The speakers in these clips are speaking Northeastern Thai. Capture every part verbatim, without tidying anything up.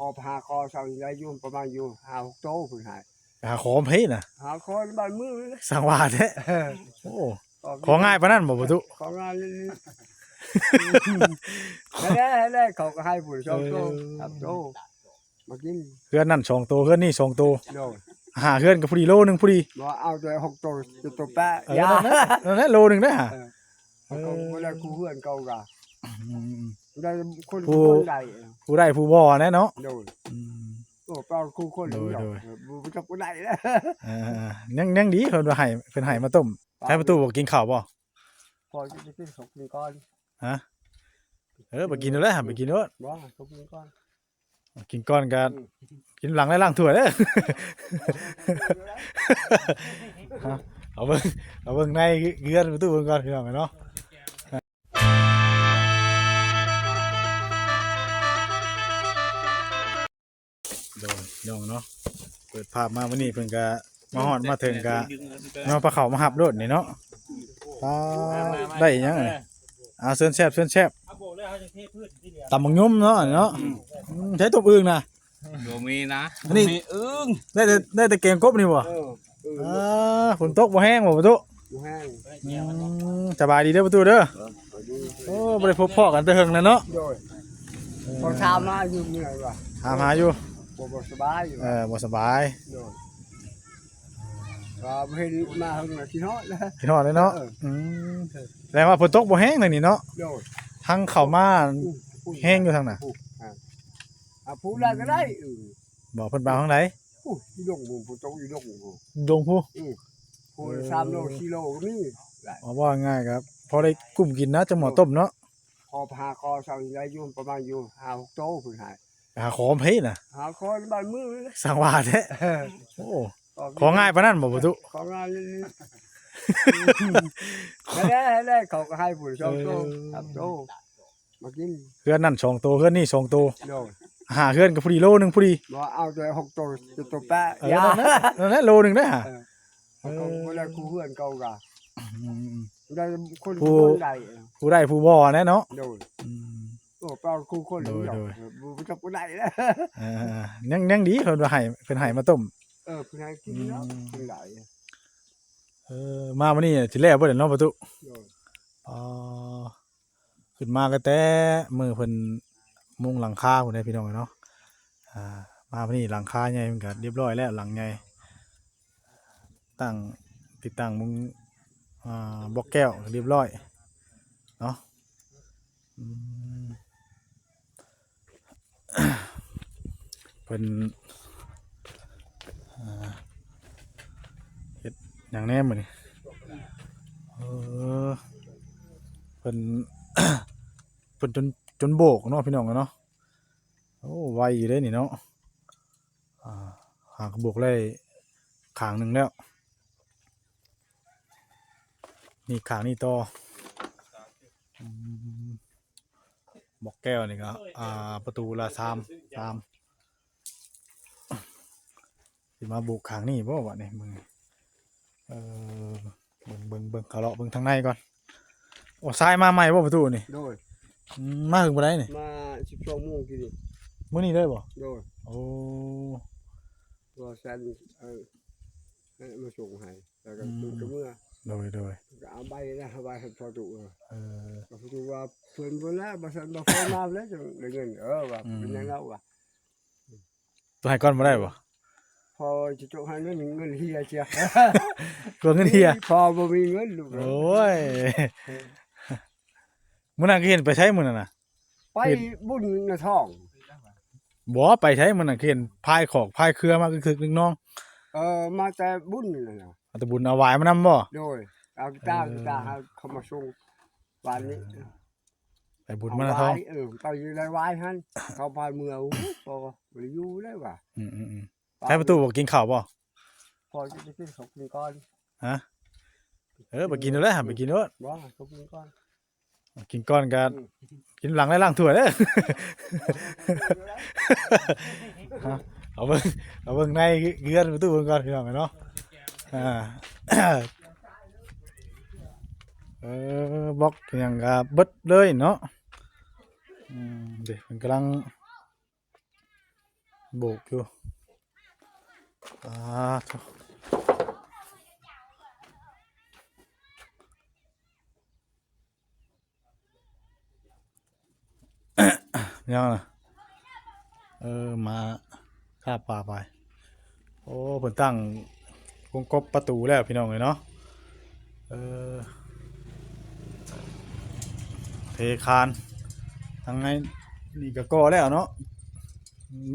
ออกไปหาขอสั่งได้อยู่ประมาณอยู่ห้าหกโตเพิ่นให้ หาขอไผน่ะ หาขอบ้านเมืองเลย สร้างว่าแท้ เออ โอ้ ของ่ายปานนั้นบ่ประตู ของ่ายเลยนี่แน่แน่เขาก็ให้ผู้สองโต เออ สามโตมากิน เฮือนนั่นสองโตเฮือนนี่สองโต โดย หาเฮือนก็พอดีโลหนึ่งพอดี บ่เอาแต่หกโตเจ็ดโตแปะ เออ อย่า นั่นแหละนั่นแหละโลหนึ่งได้หา เออเขาก็บ่ได้คู่เฮือนเขาก็ อืม ได้คน ผู้ คนใด ผู้ได้ผู้บ่นะเนาะ โดย อืม โอ้เปล่าคู่คน โดย เดียว โดย บ่จักบ่ได้แล้ว เออยังยังดีเพิ่นว่าให้เพิ่นให้มาต้ม ปลา ใช้ประตูบอกกินข้าวบ่ พอจะไปกินเขากินก่อน ฮะเออไปกินแล้วไปกินแล้ว บ่เขากินก่อน กินก่อนกันกินหลังแล้วล้างถ้วยเด้อฮะเอาเบิ่งเอาเบิ่งในเฮือนประตูเบิ่งก่อนพี่น้องเนาะ โดยน้องเนาะเปิดภาพมาวันนี้เพิ่นก็มาฮอดมาถึงก็เนาะปลาเขามาหับรถนี่เนาะปลาได้อีหยังอะอ่าเชิญแซ่บเชิญแซ่บตำบักยุ่มเนาะเนาะอืมใช้ตัวอื่นนะ บ่มีนะ อันนี้ มีอึ้ง ได้แต่ได้แต่แกงกบนี่บ่ เออเออ อ่าฝนตกบ่แห้งบ่ประตู อยู่แห้ง อืมสบายดีเด้อประตูเด้อ พอดี โอ้บ่ได้พบพ้อกันแต่เฮิงแล้วเนาะ โดยพอถามมาอยู่เมื่อยว่ะ ถามหาอยู่ บ่บ่สบายอยู่ เออบ่สบาย โดยก็บ่เห็นมาเฮิงแล้วคิดฮอดแล้ว คิดฮอดเลยเนาะ เออ อืมแสดงว่าฝนตกบ่แห้งทางนี้เนาะ โดย ทางเข้ามา อู้อู้ แห้งอยู่ทางน่ะ อู้อ่ะอ่ะผู้ใดก็ได้อือ บอกเพิ่นไปทางไหน อู้อยู่ดงบุญผู้ตกอยู่ดงบุญ ดงผู้ อือผู้ละสามโลสี่โลก็มีได้ เอาว่าง่ายครับ พอได้กุ้มกินนะจะหมอต้มเนาะ พอหาขอสั่งได้อยู่ประมาณอยู่ห้าหกโตเพิ่นให้ หาขอไผน่ะ หาขอบ้านเมืองเลย สร้างว่าแท้ เออ โอ้ของ่ายปานนั้นบ่ประตู ของ่ายเลยนี่แน่แน่เขาก็ให้ผู้สองโต เออ สามโตมากิน เฮือนนั่นสองโตเฮือนนี่สองโต โดย หาเฮือนก็พอดีโลหนึ่งพอดี บ่เอาแต่หกโตเจ็ดโตแปะ เออ อย่า นั่นแหละนั่นแหละโลหนึ่งได้หา เออเขาก็บ่ได้คู่เฮือนเขาก็ อืม ได้คน ผู้ คนใด ผู้ได้ผู้บ่นะเนาะ โดย อืม โอ้เปล่าคู่คน โดย เดียว โดย เออบ่จักบ่ได้แล้ว เออยังยังดีเพิ่นว่าให้เพิ่นให้มาต้ม เออเพิ่นให้กินเนาะ อืม เพิ่นหลาย เออมามื้อนี้สิแล้วบ่ได้เนาะประตู โดย อ๋อขึ้นมาก็แต่มื้อเพิ่นมุงหลังคาพุ่นเด้พี่น้องเนาะอ่ามามื้อนี้หลังคาใหญ่มันก็เรียบร้อยแล้วหลังใหญ่ตั้งติดตั้งมุงอ่าบล็อกแก้วเรียบร้อยเนาะอืม เพิ่นอ่าเฮ็ดหยังแหน่มื้อนี้เออเพิ่น เพิ่นจนจนโบกเนาะพี่น้องเนาะโอ้ไวอยู่เด้นี่เนาะอ่าหากโบกได้ข้างหนึ่งแล้วนี่ข้างนี้ต่ออืม บล็อกแก้วนี่ก็อ่าประตูละสามสามสิมาบุกข้างนี้บ่วะนี่มึงเออเบิ่งเบิ่งเบิ่งเขาเลาะเบิ่งทางในก่อนโอ้ทรายมาใหม่บ่ประตูนี่ โดย อืมมาถึงบ่ได้นี่ มาสิบสองโมงกี่นี่ มื้อนี้เลยบ่ โดย โอ้ บ่แซนเออให้มาส่งให้แล้วก็ อืม เพิ่นก็เมื่อ โดยโดย ก็เอาใบนะใบให้พอดูเออ เออ ก็พอดูว่าเพิ่นบ่แล้วบ่ซั่นบ่ค่อยมาแล้วจังได้เงินเออว่า อืม เป็นหยังแล้วว่า ตัวให้ก่อนบ่ได้บ่ พอจะจกให้เงินเงินเฮียเชีย กลัวเงินเฮีย พอบ่มีเงินลูกเอ้ย โอ้ยมื้อนั้นก็เห็นไปใช้มื้อนั้นน่ะ ไปบุญนะท้อง บ่ไปใช้มื้อนั้นก็เห็นพายขอกพายเครือมาคือนึงน้อง เออมาแต่บุญนั่นน่ะ เอาแต่บุญเอาหวายมานำบ่ โดยเอากีตาร์กีตาร์ให้เขามาส่งวันนี้ ไปบุญมานะท้อง เออไปอยู่ในวายหันเขาพายเมืองโอ้โหบ่ได้อยู่ได้ว่ะ อืมอืมอืมใช้ประตูบอกกินข้าวบ่ พอจะไปกินเขากินก่อน ฮะเออไปกินแล้วไปกินแล้ว บ่เขากินก่อน กินก่อนกันกินหลังได้ล้างถ้วยเด้อฮะเอาเบิ่งเอาเบิ่งในเฮือนประตูเบิ่งก่อนพี่น้องเนาะอ่าเออบล็อกหยังก็เบิดเลยเนาะอืมเดี๋ยวมันกำลัง โบกอยู่ อ่า ยังนะ เออ มา ข้าปลาไป โอ้ เพิ่นตั้งวงกบประตูแล้วพี่น้องเอ้ยเนาะ เออ เทคาน ทางในนี่ก็ก่อแล้วเนาะ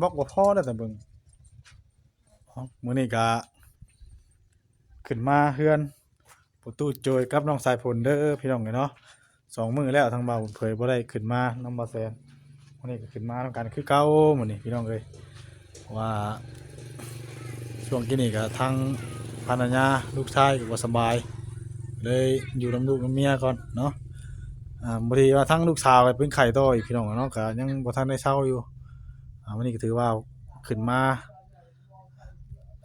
บล็อกบ่พอแล้วแต่เบิ่ง เอ้า มื้อนี้ก็ ขึ้นมาเฮือน ประตูโจยกับน้องสายฝนเด้อพี่น้องเอ้ยเนาะ สองมื้อแล้วทางบ่าวบุญเผยบ่ได้ขึ้นมานำบ่าวแสน มื้อนี้ก็ขึ้นมานำกันคือเก่ามื้อนี้พี่น้องเอ้ย ว่า ช่วงกี้นี่ก็ทั้งภรรยาลูกชายก็บ่สบาย เลยอยู่นำลูกนำเมียก่อนเนาะ อ่า พอดีว่าทั้งลูกสาวก็เป็นไข้ต่ออีกพี่น้องเนาะ ก็ยังบ่ทันได้เซาอยู่ อ่า มื้อนี้ก็ถือว่าขึ้นมา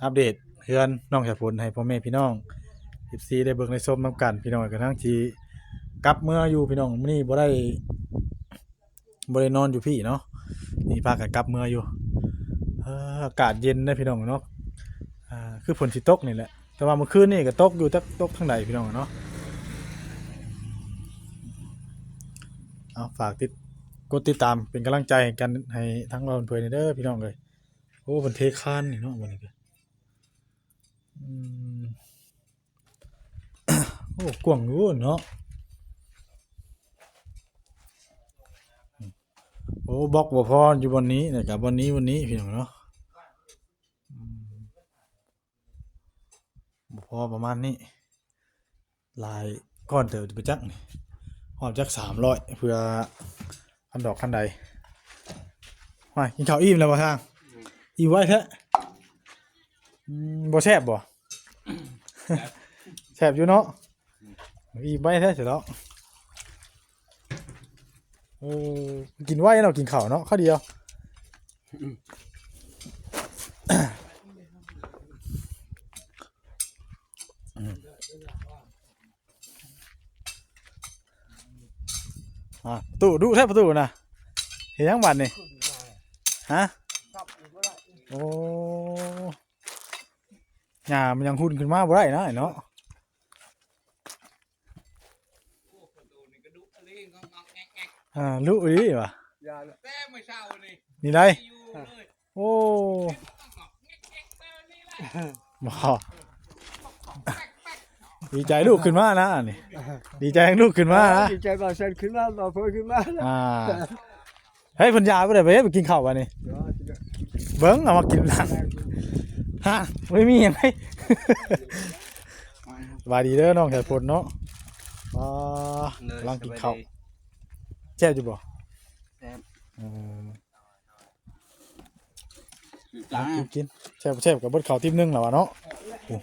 อัปเดตเฮือนน้องสายฝนให้พ่อแม่พี่น้อง เอฟซี ได้เบิ่งได้ชมนำกันพี่น้อง ก็ทั้งที่กลับเมืออยู่พี่น้อง มื้อนี้บ่ได้ บ่ได้นอนอยู่พี้เนาะ นี่พากันกลับเมืออยู่ เออ อากาศเย็นนะพี่น้องเนาะ อ่า คือฝนสิตกนี่แหละ แต่ว่าเมื่อคืนนี่ก็ตกอยู่ จักตกทางใดพี่น้องเนาะ เอา ฝากติด กดติดตามเป็นกำลังใจให้กัน ให้ทั้งเราเพื่อนๆเด้อพี่น้องเอ้ย โอ้ เพิ่นเทคานนี่เนาะ บัดนี้ก็ อืม โอ้ กว้างอยู่เนาะ โอ้ บล็อกบ่พออยู่บ่อนนี้นะครับ บ่อนนี้ บ่อนนี้พี่น้องเนาะ อืม บ่พอประมาณนี้ หลายก้อนเติบจะไปจักนี่ ฮอดจักสามร้อย เพื่อคันดอกคันใด ว่ากินข้าวอิ่มแล้วบ่ทาง อิ่มไวแท้ อืม บ่แซ่บบ่ แซ่บอยู่เนาะ อิ่มไวแท้เสียแล้ว เออ กินไวเนาะ กินข้าวเนาะ ข้าวเดียว อืม อ่ะ ประตูดุแท้ประตูนะ เฮ็ดหยังบัดนี่ ฮะ โอ้ หญ้ามันยังหุ่นขึ้นมาบ่ได้นะเนาะ อ่า ลุอีหลีว่ะ อย่าเลย นี่ได้ โอ้ บ่ ดีใจลูกขึ้นมานะนี่ ดีใจลูกขึ้นมานะ ดีใจบ่าวแสนขึ้นมา บ่าวเพิ่นขึ้นมา อ่า เฮ้ย เพิ่นยาบ่ได้ไป ไปกินข้าววะนี่ เดี๋ยวจะ เบิ่งเอามากินหลัง ฮะ บ่มีหยังได๋ สบายดีเด้อน้องสายฝนเนาะ อ่า เลย กำลังกินข้าว สบายดี แซ่บอยู่บ่ แซ่บ เออ จ้า กิน กิน แซ่บ แซ่บกับเบิดข้าวติ๊บหนึ่งแล้ววะเนาะ โอ้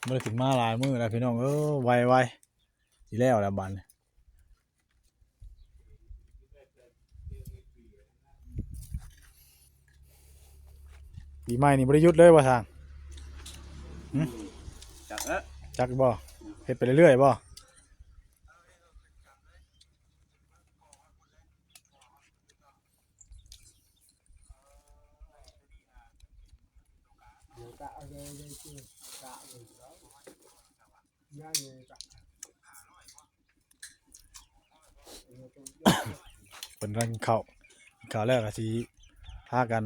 บ่ได้ขึ้นมาหลายมื้อแล้วพี่น้องเอ้ย ไวๆ สิแล้วแล้วบัดนี้ ปีใหม่นี่บ่ได้หยุดเลยบ่ทาง หึ จักเอ้อ จักบ่ เฮ็ดไปเรื่อยๆบ่ เดี๋ยวกะเอาเลยเลยสิกะเลยแล้วย่างเลยกะ เพิ่นกำลังกินข้าว กินข้าวแล้วก็สิพากัน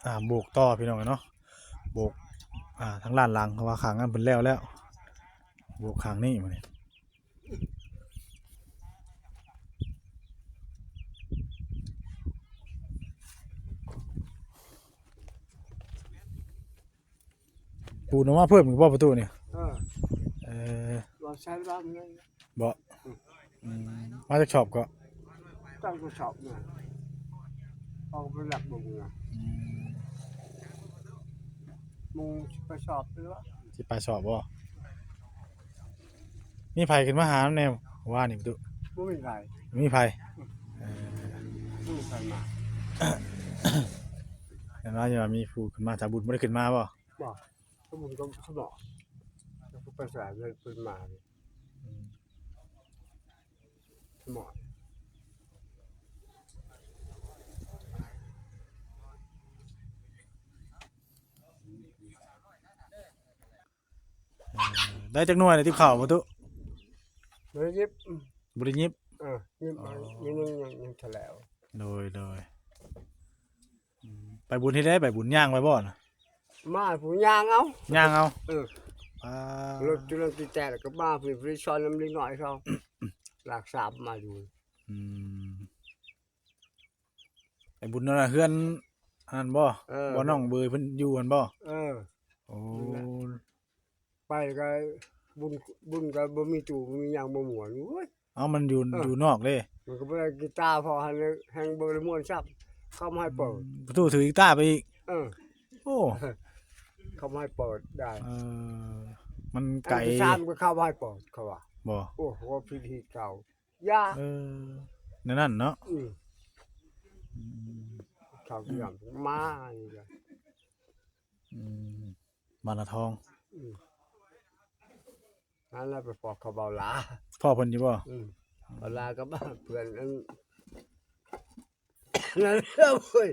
อ่า โบกต่อพี่น้องเนาะ โบก อ่า ทางด้านหลัง เพราะว่าข้างนั้นเพิ่นแล้วแล้ว โบกข้างนี้มานี่ ปูนออกมาเพิ่มอีกบ่ประตูนี่ เออ เออ บ่ใช้บ้างเลย บ่ อืม มาจากช็อปก็ ตั้งกระสอบเนี่ย เอาไปหลักบุงนะ อืม มึงไปสอบหรือวะ สิไปสอบบ่ มีไผขึ้นมาหาแนวว่านี่ประตู บ่มีไผ มีไผ เออ บ่มีไผมา เห็นว่าจะมีผู้ขึ้นมา สาวบุญบ่ได้ขึ้นมาบ่ บ่ สาวบุญก็เขาบอก แล้วก็ไปสายเลยขึ้นมาเนี่ย อืม สมอง ได้จักหน่วยเลยติบข้าวบ่ตุ บ่ได้ยิบ บ่ได้ยิบ เออยิบ อ๋อ เอายิบยังยังยังแถลว โดยโดยอืมไปบุญที่ได้ไปบุญย่างไปบ่น่ะ มาผู้ย่างเอา ย่างเอา เออ อ่า รถจุลันติแตกก็มาผู้ผู้ซอยน้ำลิงน้อยเขาหลักสามมาอยู่ อืมไปบุญนั่นน่ะเฮือนอันนั้นบ่ เออ บ่น้องเบยเพิ่นอยู่หั่นบ่ เออ โอ้ ไปก็บุญบุญก็บ่มีตู้บ่มีหยังบ่ม่วนโอ้ย เอามันอยู่ เออ อยู่นอกเด้ มันก็บ่ได้กีตาร์พอหันเลยแฮงบ่ได้ม่วนซ้ำเข้ามาให้เปิด ประตูถือกีตาร์ไปอีก เออ โอ้ เข้ามาให้เปิดได้ เออมันไกล อันที่สามก็เข้ามาให้เปิดเขาว่า บ่ โอ้โหพิธีเก่า ยา เออในนั่นเนาะ อืม อืม เขาเรื่องมานี่ก็ อืมบ้านนาทอง อืมนั่นแหละไปปอกเขาเบาหลา พ่อเพิ่นอยู่บ่ อืมเบาหลาก็บ้านเพื่อนอันนั่นแหละเว้ย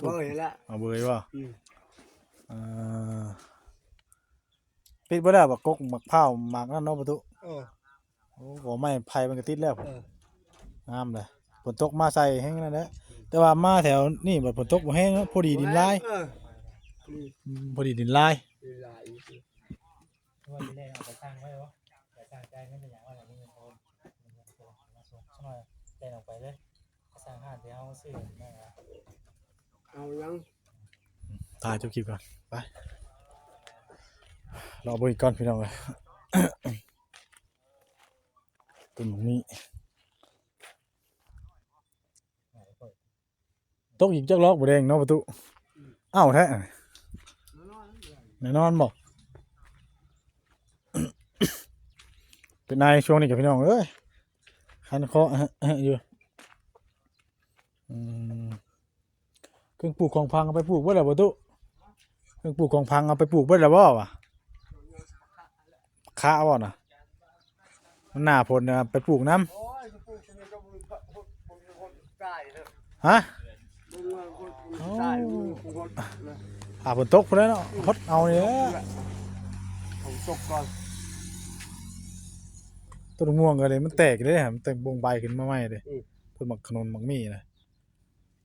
เว้ยละ เอาเบยบ่ อืม เออปิดบ่ได้บักกกบักพร้าวหมากนั่นเนาะประตู เออ โอ้บ่ไม้ไผ่มันก็ติดแล้ว เออ งามเลยฝนตกมาใส่แฮงนั่นแหละแต่ว่ามาแถวนี่บัดฝนตกบ่แฮงเนาะพอดีดินลาย เออ อืมพอดีดินลาย เวลาอีก ว่าจะได้เอาไปตั้งไว้วะแต่ตั้งใจไม่เป็นอย่างว่าอะไรนี่มันโอนมันโอนมาส่งสักหน่อยแต่ออกไปเลยสั่งห้าเดี๋ยวเอามาซื้อนะครับ เอายัง ถ่ายจบคลิปก่อนไปรอเบิ่งอีกก่อนพี่น้องเอ้ยต้นหมากมีตกอีกจักลอกบ่แดงเนาะประตูอ้าวแท้แน่นอนบ่เป็นนายช่วงนี้กับพี่น้องเอ้ยคันคออยู่อืม เครื่องปลูกของพังเอาไปปลูกเบิดแล้วบ่ตุเครื่องปลูกของพังเอาไปปลูกเบิดแล้วบ่วะคะบ่น่ะมันหน้าฝนน่ะไปปลูกนำ โอ้ยปลูกที่นี่ก็บ่มีคนบ่มีคนตายเลย ฮะ บ่มีคนตายบ่มีคนนะ อ่าฝนตกพุ้นแหล้วเนาะฮดเอานี่แหละ เอาตกก่อน ต้นม่วงก็เลยมันแตกเลยมันแตกบงใบขึ้นมาใหม่เลย อืม ต้นหมากขนุนหมากมีนะ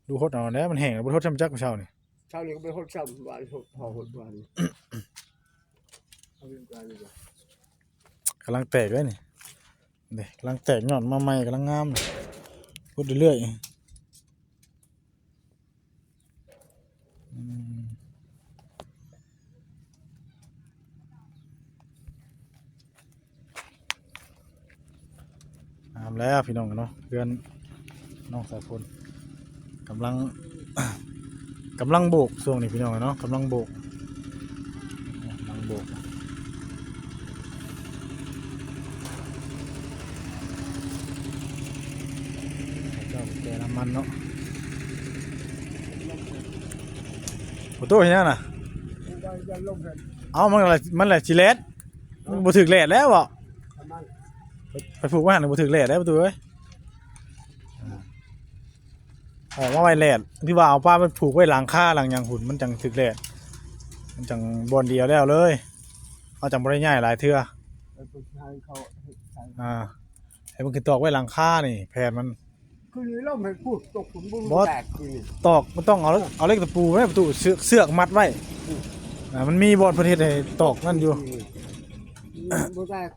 ดูฮดเอาแล้วมันแห้งแล้วบ่ฮดซ้ำจักมื้อเช้านี่ เช้านี้ก็ไปฮดซ้ำวันฮดพอฮดวันเอาเรื่องการดีกว่า กำลังแตกเลยนี่นี่กำลังแตกยอดมาใหม่กำลังงามพุดเรื่อยๆอืมงามแล้วพี่น้องเนาะเพื่อนน้องสายฝนกำลัง กำลังโบกช่วงนี้พี่น้องเนาะกำลังโบกกำลังโบกเจ้าแกน้ำมันเนาะประตูเห็นยังน่ะ จะลงกัน เอามันอะไรมันแหละสิแลดมันบ่ถือแลดแล้วบ่ ประมาณ ไปผูกไว้หันบ่ถือแลดแล้วประตูเอ้ยออกมาไว้แลดที่ว่าเอาป้าไปผูกไว้หลังคาหลังหยังหุ่นมันจังถือแลดมันจังบอนเดียวแล้วเลยเอาจังบ่ได้ง่ายหลายเทื่อ ไปปลูกชายเขาเห็ดชาย อ่าให้มันคือตอกไว้หลังคานี่แผนมัน คืนนี้เราไม่พูดตกขุนบุญ บอส แตกคืนนี้ ตอกมันต้องเอาเอาเหล็กตะปูไว้ประตูเสือกเสือกมัดไว้อ่ามันมีบอนเพิ่นเฮ็ดให้ตอกนั่นอยู่ คืนนี้บ่แตก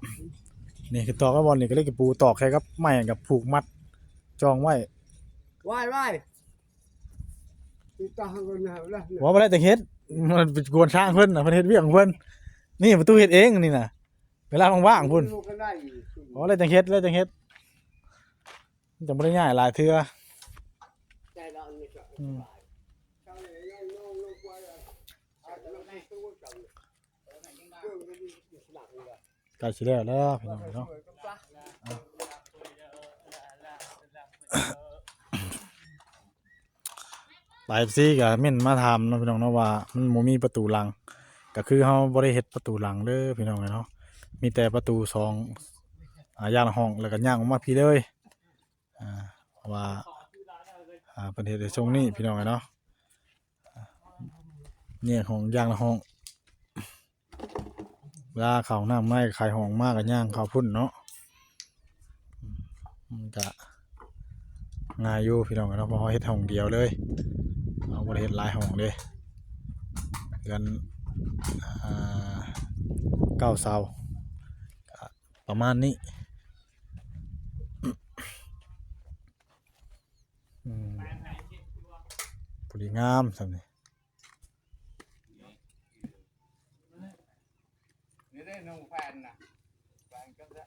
นี่คือตอกไว้บอนนี่ก็เหล็กตะปูตอกใส่กับไม้กับผูกมัดจองไว้ ว่ายว่ายติดตาหันกันนะแล้ว ว่าบ่ได้แต่เฮ็ดมันไปกวนช้างเพิ่นน่ะเพิ่นเฮ็ดเวียกของเพิ่นนี่ประตูเฮ็ดเองนี่น่ะเวลาว่างๆพุ่น มันก็ได้อีก อ๋อแล้วจังเฮ็ดแล้วจังเฮ็ดมันจังบ่ได้ง่ายหลายเทื่อ ใจเราอันนี้ก็ อืม เช้าเลยลงลงลงกว่าเลยเอาลงไปตู้จับเลยเครื่องก็มีสมัครเลย ใกล้สิแล้วแล้วพี่น้องเนาะ สวยก็ปะ หลายเอฟซีก็เม้นมาถามเนาะพี่น้องเนาะว่ามันบ่มีประตูหลังก็คือเฮาบ่ได้เฮ็ดประตูหลังเด้อพี่น้องเนาะมีแต่ประตูสองอ่าย่างละห้องแล้วก็ย่างออกมาพี้เลยอ่าเพราะว่าอ่าเพิ่นเฮ็ดในช่วงนี้พี่น้องเนาะเนี่ยของย่างละห้อง ลาเข้าห้องน้ำไม่ขายห้องมากก็ย่างเข้าพุ่นเนาะ มันก็ง่ายอยู่พี่น้องเนาะ เพราะเราเฮ็ดห้องเดียวเลย เราบ่ได้เฮ็ดหลายห้องเด้ เรือน อ่า เก้าเสา ก็ประมาณนี้ อืม พอดีงามส่ำนี่ นี่ได้น้องแฟนนะ แฟนก็ได้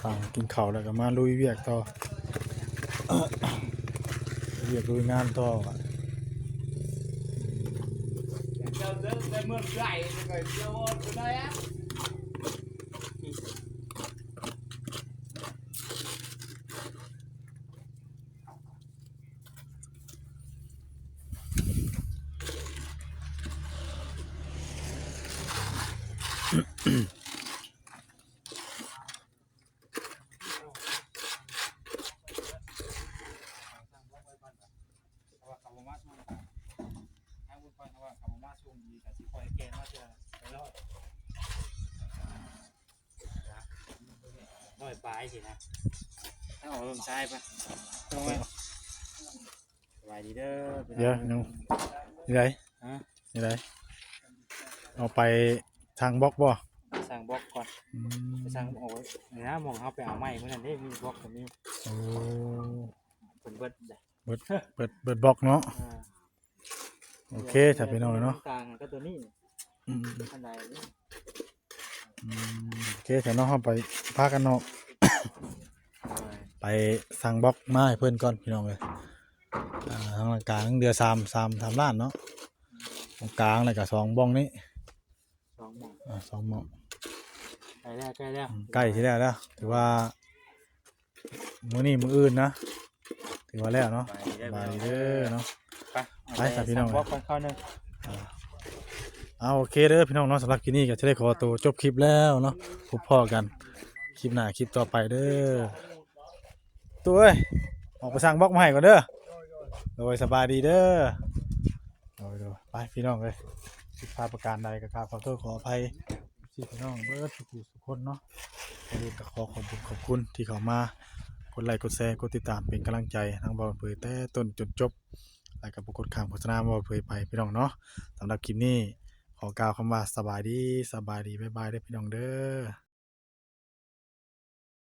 สั่งกินข้าวแล้วก็มาลุยเวียกต่อ เวียกลุยงานต่อ เจ้าเดินไปเมืองไกลไปเที่ยวไปไหนอะ เพราะว่าเขาบ่มาส่ง ทางบุญพรเขาว่าเขาบ่มาส่งดี ก็สิคอยแก้มาเทื่อไปรอด ร้อยปลายสินะ เอาลงซ้ายไป ตรงไป สบายดีเด้อ เดี๋ยว ยัง นี่ได ฮะ นี่ได เอาไปสั่งบล็อกบ่ สั่งบล็อกก่อน อืม ไปสั่ง โอ้ย นี่นะ หม่องเฮาไปเอาไม้มื้อนั้นเด้ มีบล็อกก็มี โอ้ เพิ่นเบิดเด้ เบิด เบิด เบิดบล็อกเนาะ อ่า โอเค ถ้าพี่น้องเนาะ กลางก็ตัวนี้ อืม อันใดนี่ อืม โอเค ถ้าน้องเฮาไปพากันเนาะ ไปสั่งบล็อกมาให้เพิ่นก่อนพี่น้องเอ้ย อ่า ทางกลางเดือสาม สาม สามล้านเนาะ ตรงกลางแล้วก็สองบ้องนี้ สองหม่อง อ่า สองหม่อง ใกล้แล้ว ใกล้แล้ว อืม ใกล้สิแล้วแล้ว ถือว่า มื้อนี้มื้ออื่นนะ ถือว่าแล้วเนาะ สบายดีเด้อ สบายดีเด้อเนาะ ไป ไป เอาไป ครับพี่น้อง สั่งบล็อกก่อนข้าวหนึ่ง อ่า เอา โอเคเด้อพี่น้องเนาะ สำหรับคลิปนี้ก็จะได้ขอตัวจบคลิปแล้วเนาะ พบพ้อกันคลิปหน้าคลิปต่อไปเด้อ ตัวเอ้ย ออกไปสั่งบล็อกมาให้ก่อนเด้อ โดย สบายดีเด้อ โดย โดย ไปพี่น้องเอ้ย ผิดพลาดประการใดก็กราบขอโทษขออภัย พี่น้องเบิดทุกผู้ทุกคนเนาะ ก่อนอื่นก็ขอขอบคุณขอบคุณที่เข้ามา กดไลค์กดแชร์กดติดตามเป็นกำลังใจทางบ่าวเผยแต่ต้นจนจบ แล้วก็บ่กดข้ามโฆษณาบ่าวเผยไปพี่น้องเนาะ สำหรับคลิปนี้ขอกล่าวคำว่าสบายดี สบายดี บ๊ายบายเด้อพี่น้องเด้อ